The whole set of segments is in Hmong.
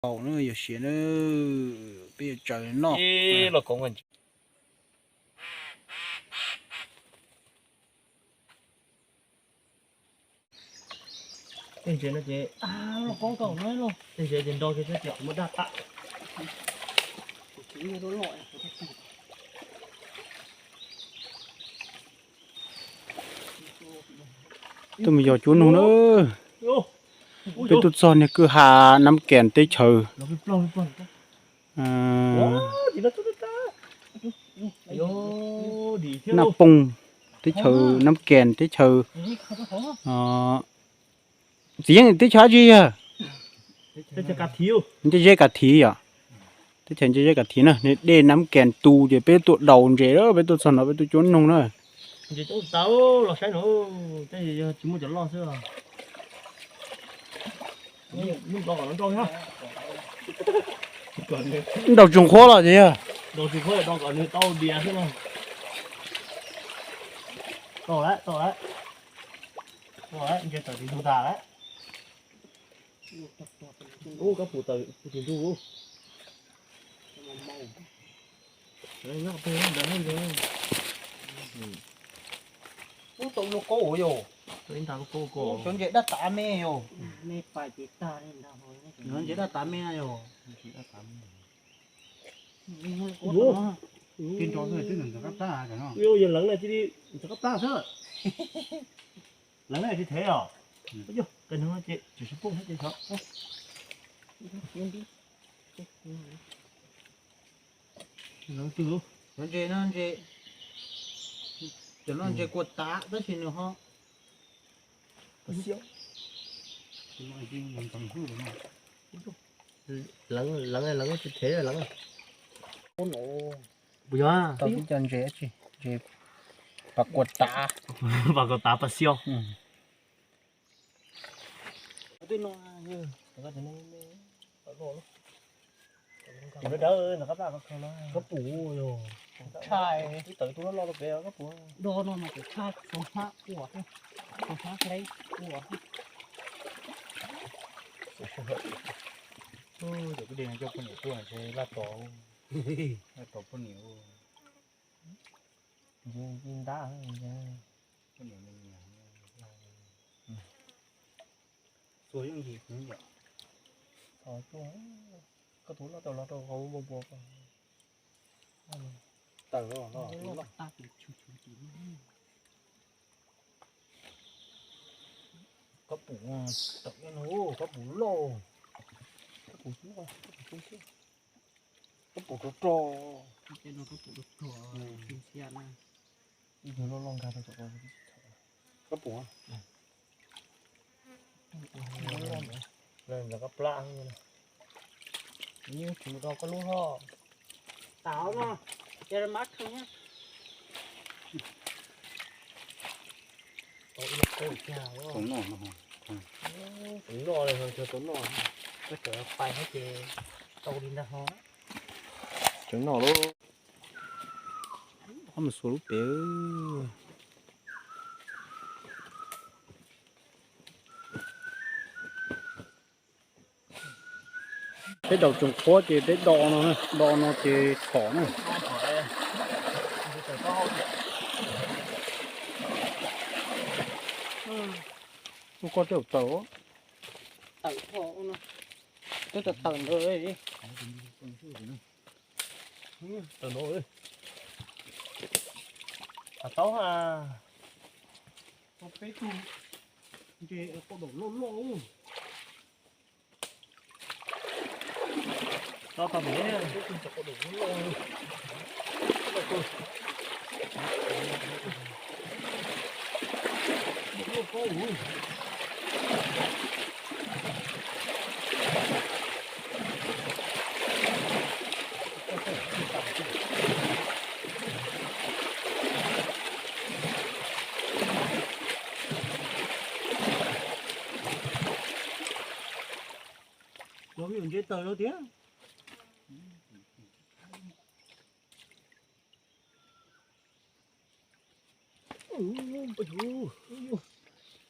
Kaum na, yog siav na, peb yuav tsaws noj. Los koov. Tej ntses no ces, tej ntses ces nrau kiag thiab ces muab daj tam. Tuaj mus yos cuab noog na. Peb tuaj txog niag kwj ha Nam Kees teb chaws, Naj Pooj teb chaws, Nam Kees teb chaws. Txiv Yeeb teb chaws dab tsi yog? Ncej zeb Kav Thiv yom. Teb chaws Ncej Zeb Kav Thiv na, dej Nam Kees tu ces peb tuaj daus ntses, peb tuaj txog no peb tuaj cuab noog na. Los saib no, tej yog tsis muaj cov loj xwb. Nraus tsoos qhuab los ces yog. Tau lawm, tau lawm. Ua, nce tawm tim ntug tas lawm. Ub, kab pum tawm tim ntug. Ub, tau lub kaub yog. Xyov ntses dab tav me yog. Ntses dab tav me na yog. Yog leev na cia li ntxhov kab plab xwb. Leev na tsis thev os. Yog, kab no ces tsis pooj thiab ces xyov. Cov ntses no ntses, cov no ntses kua tav tab sis nws ho leev, leev tsis thev leev. Puas yog? Tau tib co ntses, ntses pas kua tav. Pas kua tav pas xiaus. Kab pum, tshaj, ib tawm tus loj loj rau pem kab pum. Do no mas tseem tshaj txog hmab ua, txog hmab hleb ua. Cov kwj deg no coj poj niam tuaj ntshe laj tos, laj tos poj niam. Ntab, poj niam me nyiam. Txua yooj yim yom. Koj tus loj tau los rau hauv npua npua ko. Tawm los, kab pum, tawm no, kab pum loj. Kab pum rog rog. Ib tug loj loj nkag rau tom ko. Kab pum. Ntxhov kab plab. Yeej tsis mus rau koj lub hov. Tau no, cia mab kheej. Tau ib lub kaub cag. Tau noj no. Tau noj, tau noj. Koj tseem pais thiab ces tau li ntag ho. Tseem noj lauj. Ob mus xuas lub pem. Peb daus tsoos qhuab ces peb do no, do no ces txhom na. Ua koj tej zaum tawm. Tawm, twb tawm tawm ntawd. Tawm no. Taub ha. Peb tug ntses kaus daum loj loj. Los ntses tawm no tiag.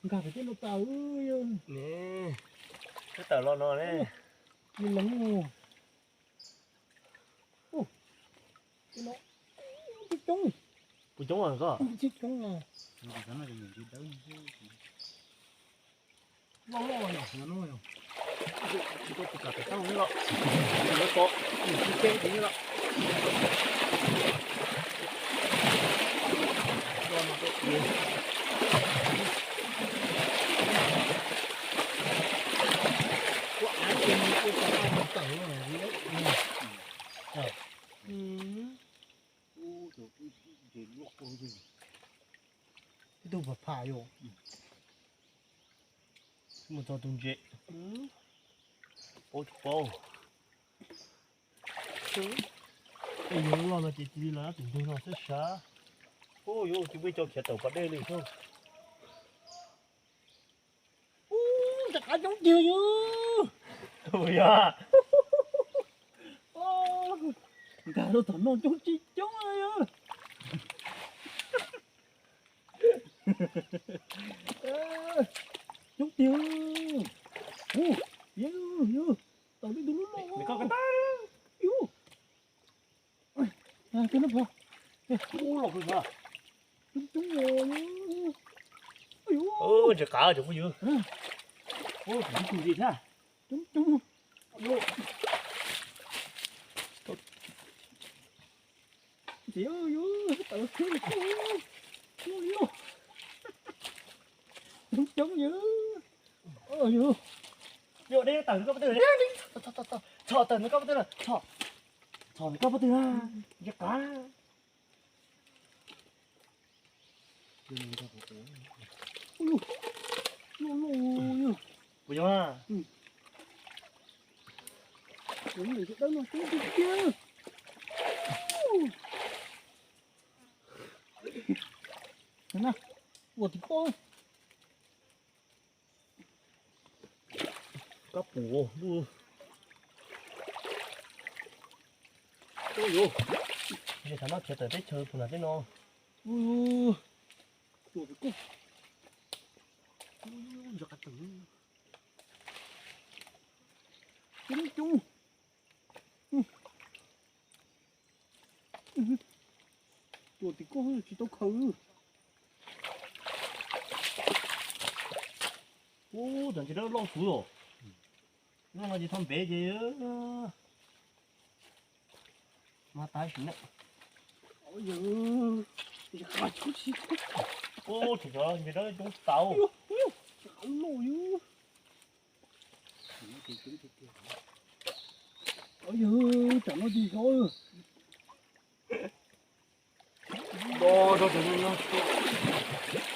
Nkag pem tej no tas. Ne, twb tawm los no ne. Li no, coob coob. Puas coob koj? Coob coob. Loj loj yog no yog. Tsis tau tus kam tau los, tsis tau, tsis tau li los. Ib tug pham pham yus. Mus txog tus ntses. Paub tsis paub. Tej yus loj no ces cia li los tus ntug no xwb sav. Ub, yuav tus peb cov khiav tawm pas dej li xwb. Ub, rov qab coob tiag yus. Ua yog nkag rau tom no coob tsis coob yus. Coob tiag. Ub, yus, yus, tau ib tug lub loj. Yus, koj no pom. Ub, loj kawg. Coob coob. Ntses qav cov phooj ywg. Ub, tus ntsis thiab. Coob coob. Ntxiv yus tawm xwb. Coob coob yus. Yus, dej tawm nws koj pob tw. Txhom tawm nws koj pob tw na. Txhom nws koj pob tw na. Ntses qav. Ub, loj loj yus. Puas yog? Ntses dawb no coob tiag tiag. Ua tim koj. Kab pum lub. Ub, yus, ntses qav no khiav tawm teb chaws puag nram tej no. Ub, ua tim koj. Ntses qav tawm. Coob coob. Tua tim koj tsis tau khaws. Ub, cov ntses dawb loj xwb os. Noj no ces thauj npev ces mas tab sis na. Ub, cov ntses dawb coob tau. Yog tsam no ces xyov. Nto zog tau,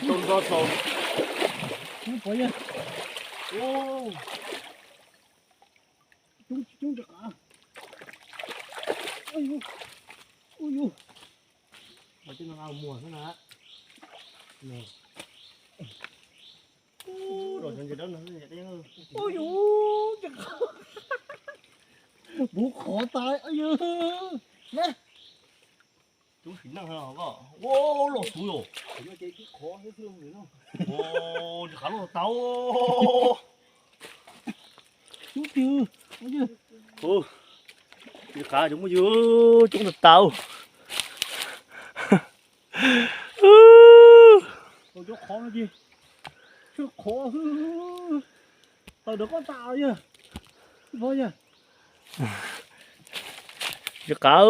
nto zog tau. Pov yog coob tsis coob rov qab. Ub, ub, ub, muag xwb na. Ub, yus, npuv qhov tas, yus, na. Coob sim neej os koj. Ua, loj xwb yus. Ntses qav loj tas. Coob tiag. Ntses qav cov phooj ywg, coob tas tas. Tau cov qhov no ces, qhov, tawm ntawm koj tas yog, pov yog. Ntses qav.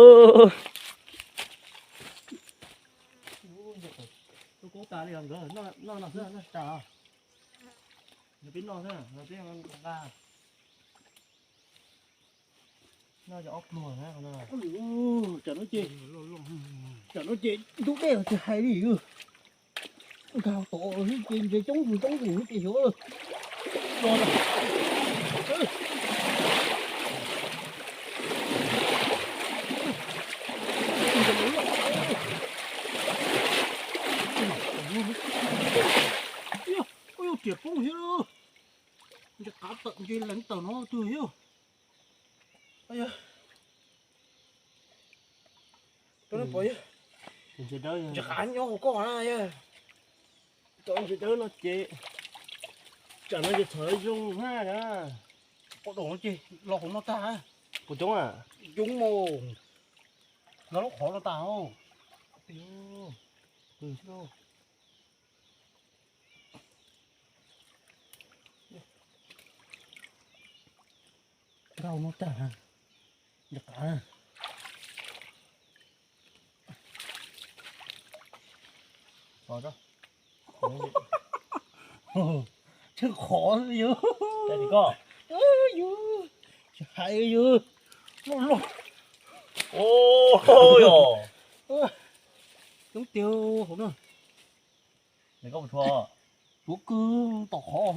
Ub, ntses qav tas li os nkawd, noj no xwb, noj tas. Nws peb noj xwb, nws peb nqa. Noj cov ob pluag na. Ub, tsam no ces, tsam no ces ntub dej los tsis hais li. Nkag tod ces ntses coob tus coob tus ces xyov. Ub, yog riam poob thiab. Ntses qav tawm, ntses leev tawm no twg thiab. Ntses qav nyob hauv koj na yog. Cov ntses dawb no ces, tsam no ces txhom zoo na. Qhov no ces los hauv no tag. Puas coob a? Coob mas. Los lub qhov no tag. Nkauj no tag, nce qav na. Tsheej qhov yus. Yus, tsis hais yus. Loj loj. Coob tiag hauv no. Tshuav kawg tom qhov.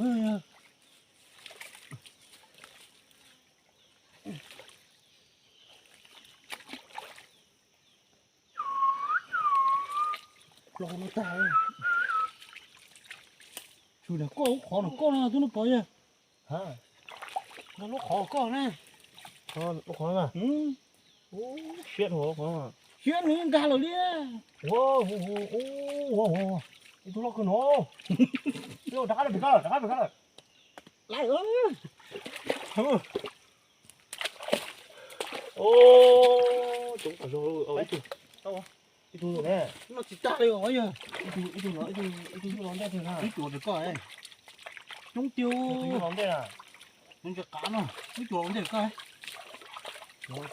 Los no tag. Tsuas niam koj lub qhov no koj no twb no pov yog. Lub qhov koj na. Lub qhov na. Siab dhau lub qhov. Siab nws nkag lawm li. Ua, ua, ua, ua, ua. Ib tug loj kawg no. Rov qab pem koj, rov qab pem koj. Laiv. Coob tas zog. Ib tug ne. No tsis tag li os yog. Ib tug, ib tug no, ib tug, ib tug yug los ntej twg na. Ib tug rau koj. Coob tiag. Ib tug yug los ntej na. Nws ntse qav no, ib tug los ntej koj. Coob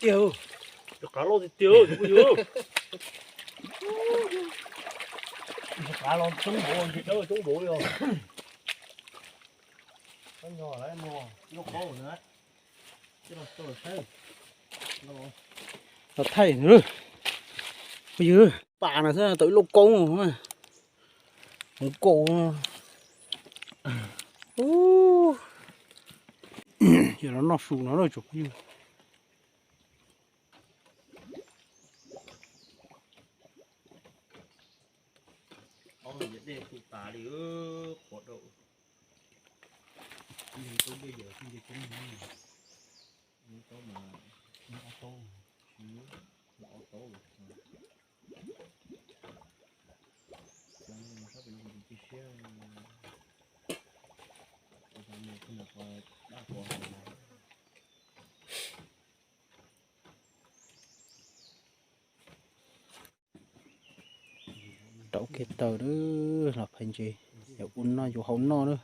tiag. Qav loj tiag tiag. Qav los coob npaum, ntshe coob npaum li os. Los thaij, pab yog pas no xwb tau ib lauj kaub, hmoov kaus. Yog los noj su no lawm tsoom phooj ywg. Ob no ces dej tu tas li, qhuav dau. Ib taub dej yawm xwb nce coob heev. Ib taub mas, ib ob taub, ib ob taub. Sab pem no kuv cia siab, kuv mus kuv nram dab qhuav. Rau kiag taws lawm los phais ntses, yog ua noj yuav hau noj lawm.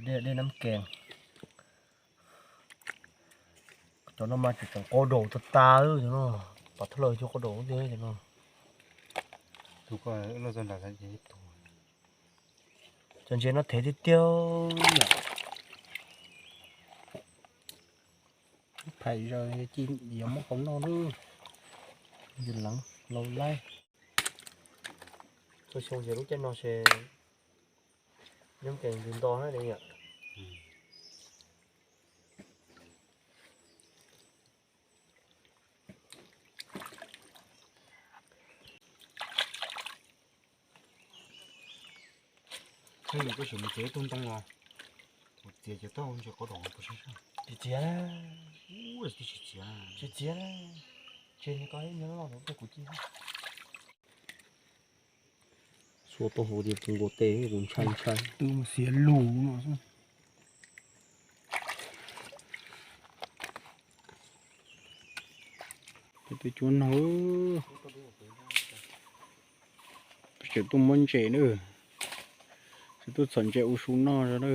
Dej, dej Nab Kees. Cov no mas tseem qaug daus tag tag, cov no pas thawj laug cov qaug daus tiag cov no. Cov ntses no thev tiag tiag. Phais zaws ci yuav muab hau noj lawm. Ntses leev laus laib. Txhua xyoo ces lub caij no ces Nab Kees ntws nto na yom. Thaum ub kuv tseem mus txiav ib tug ntoo los, kuv txiav ces tau ntses qaug daus kuv saib saib. Tsis txiav, tsis txiav, tsis txiav, tsis txiav, kuv txiav. Xuas tau hauv tias tus nkaus tes kuv ntshai ntshai. Twb mus xiav lus no xwb. Twb cuab nog, tseem tuaj muab ntses na, tseem tuaj txhom ntses ua su noj zog na.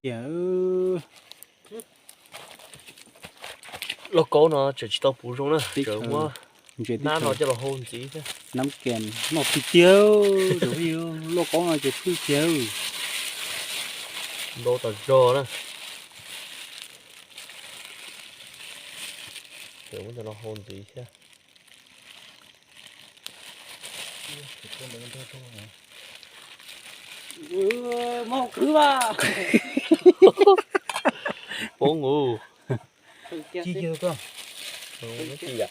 Tias lauj kaub no tseem tsis tau puv zoo na, tseem muab nab no coj los hau ntxiv thiab. Nab Kees noj tiag tiag, lauj kaub no ces phwj tiag. Ntau tas zog na. Tseem muab coj los hau ntxiv thiab. Muab hau khwv mas. Poob ua. Ci kiag tuaj. Ci a.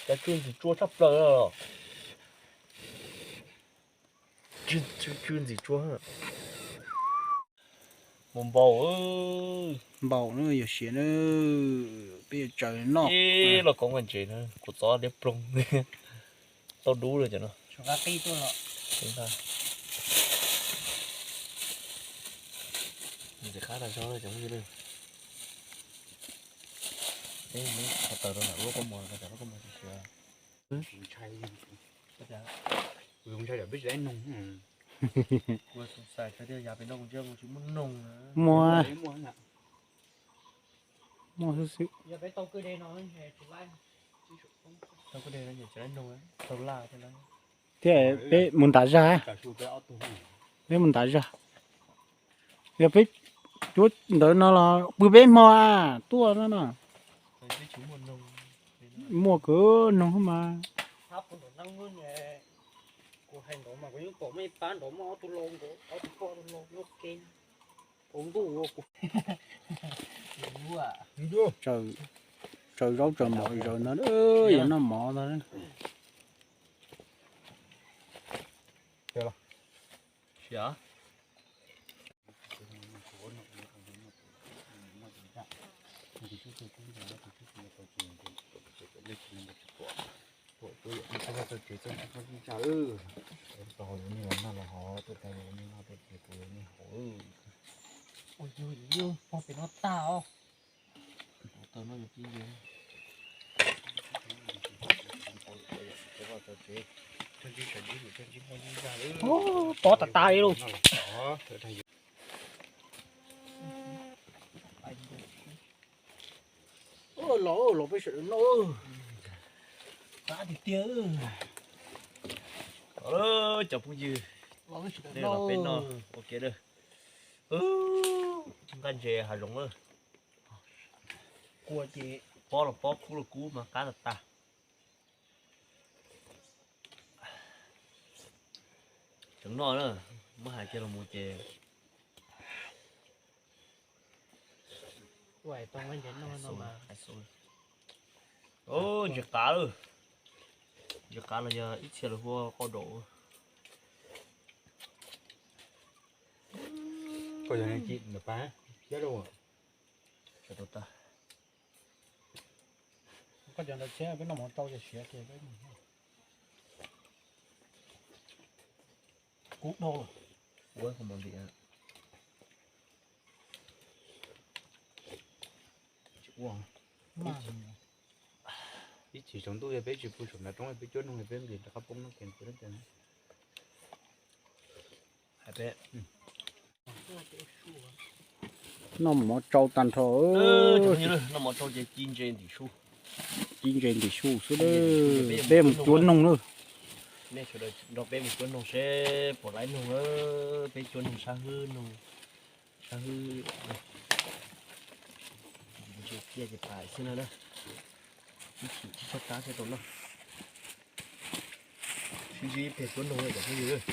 Cov tswj ntxim tsuaj tshaj plaws los. Tswj ntxim tsuaj. Mus npaum. Npaum na, yog siav na, peb yuav tsaws noj. Los koob ntses na, kuv txob liab ploog. Tau dub lawm cov no. Ntxim qab tag zog cov phooj ywg. Peb muab qhov taws rau ntawm lub koj mos, rau ntawm lub koj mos siav. Ntshai, ntshai peb tsis tau noog. Kuv xav tias yam pem no kuv ntsia kuv tsis muaj noog. Muaj, muaj xwb xwb. Thiab peb mus ntav zaj, peb mus ntav zaj. Yog peb cuab ntawd no los pw peb hmo tuaj no no. Muaj kwv noog mas. Tsaws zaub tsaws mov zaws no, yog noj mov ntag. Ua yus yus pog pem no tag os. Pob tas tas li lauj. Los los peb sawv daws noj. Qab tiag tiag. Cov phooj ywg, nej los peb noj ua ke na. Nqaij ntses hav zoov na. Kua ces pob los pob, kub los kub mas qab tas tas. Tseem noj na, muab hais kiag los mus ces. Ntses qav lawm, ntses qav los yog ib txhia lawv hu ua qau daum. Koj yog neeg ci ntawm pab thiab lauj. Koj cov ntawd thiab peb noj mov rau ces siav kiag peb. Kub dhau lawm. Ua qhov mov ntim. Ib chim tsaus ntuj yog peb tsis pw saum nram roob, peb cuab noog peb nqis rov qab poob noj kiag peb. Noj mov tsau tag nrho. Noj mov tsau ces ci ntses ntim su. Ci ntses ntim su xwb. Peb mus cuab noog lawm. Nej sawv daws nrog peb mus cuab noog seb puas laib noog. Peb cuab noog sab hwb, noog sab hwb. Ntsia kiag ces pais xwb na. Ib chim tsis tshaj qab thiaj tau noj. Sib ntsib pem cuab noog cov phooj ywg.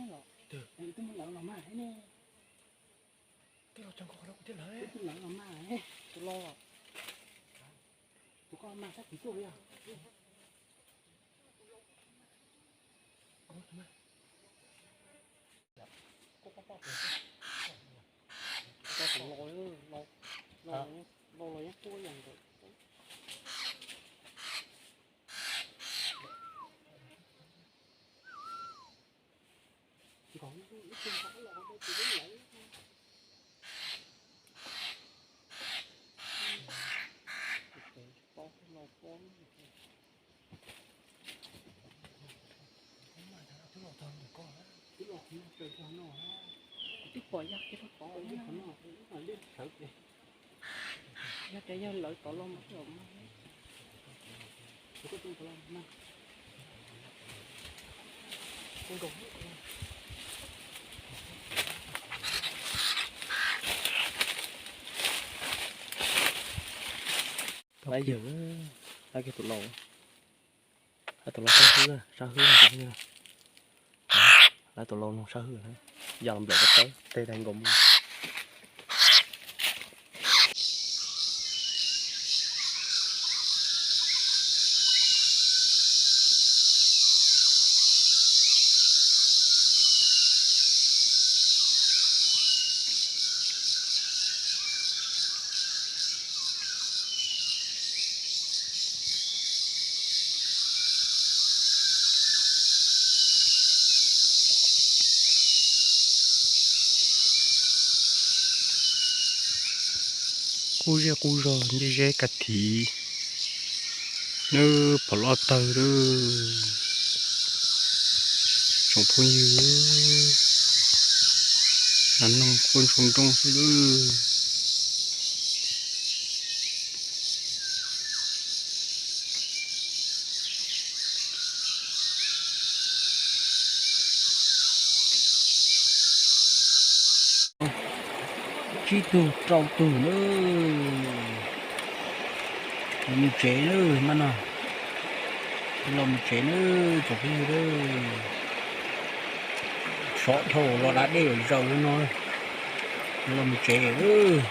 Twb los tso nkaus qhov no kuv thiaj lawv. Twb lawv los mas, tus los, tus koj mas sab tid tuaj li os. Koj tus los, los, los, los yeej tuaj ib yam ntawd. Nkaus ib tug nkaus los, tus lawv, tus lawv, tus lawv. Twb los txog ntawm koj, twb los qhov no, twb pom yog kiag rau tod, yog tias yog lawv tod los mas twb los mas. Laib yawg, laib kiag tus laus, laib tus laus sab hwb, sab hwb no tus, laib tus laus no sab hwb na, yam los nplawm pab tawb tej daig nkaus mus. Qub zej qub zog ncej zeb kab thiv, nws pom loj tawg lawm. Tsoom phooj ywg, nas noog quaj ntsoog nrooj xwb lawm. Tsib tug rau tug lawm. Mus tsev lawm mas no. Los mus tsev lawm tsoom phooj ywg lawm. Sov dhau los da dej zaws no. Los mus tsev lawm.